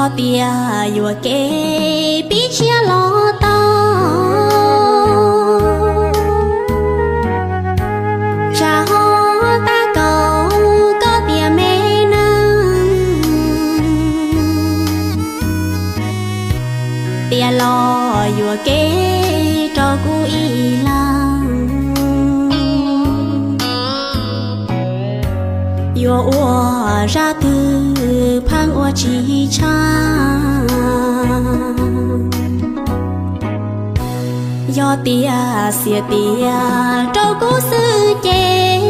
Yog tias yuam kev pib tshiab los tau, tsam ho tab kaum koj tiam me neeg, tiam los yuam kev rau kuv ib leeg. Yuav ua zaj twg pheej ua tsis tshaj. Yog tias xiam tias rau kuv xwb ces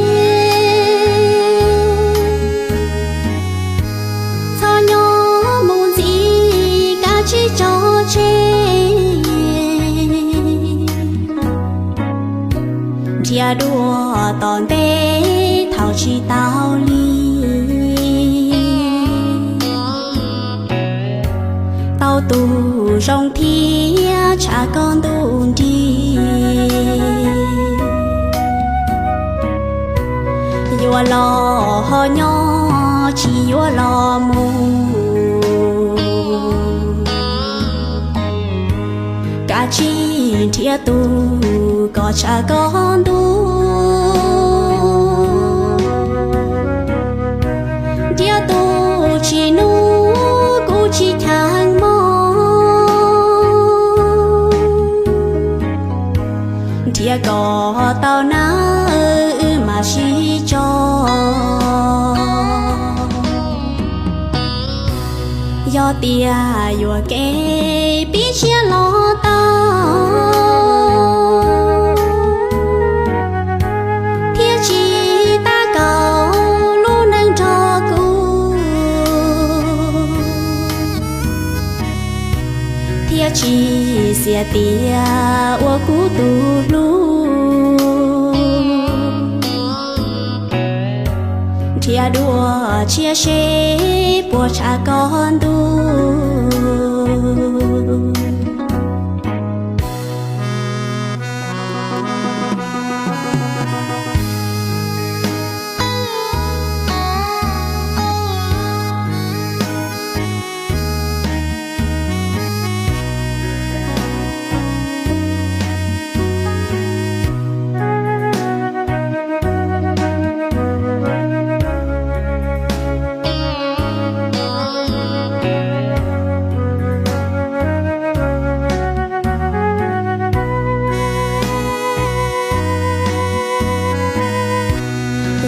txhob nyob mus ntxiv, kav tsij tso tseg, nrhiav dua tom ntej thaum tsis tau li. Tau tus zoo thiab tshav koj ntuj nrig, yuav los ho nyob tsis yuav los mus. Kav tsij nrhiav tus kom tshav koj ntuj, nrhiav tus tsis hnub kuv tsis cheem mog. Nrhiav kom tau nawb wb mam sib tso. Yog tias yuam kev pib tshiab los tau, thiab tsis tab kaum lub neej nrog kuv, thiab tsis xiam tias ua kuv tus hlub, nrhiav dua tshiab seb puas tshav koj ntuj.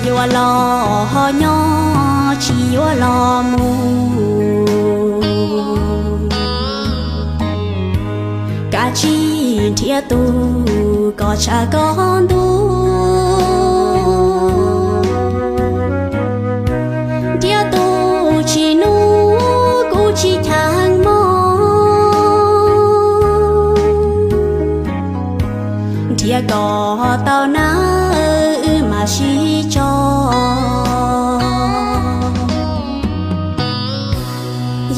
Yuav los ho nyob tsis yuav los mus. Kav tsij nrhiav tus kom tshav koj ntuj, nrhiav tus tsis hnub kuv tsis cheem mog. Nrhiav kom tau nawb wb mam sib tso.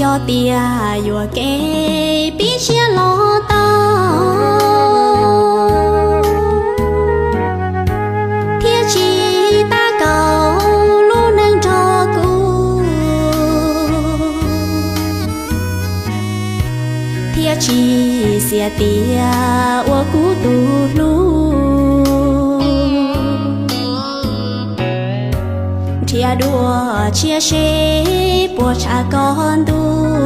Yog tias yuam kev pib tshiab los tau, thiab tsis tab kaum lub neej nrog kuv, thiab tsis xiam tias ua kuv tus hlub, nrhiav dua tshiab seb puas tshav koj ntuj.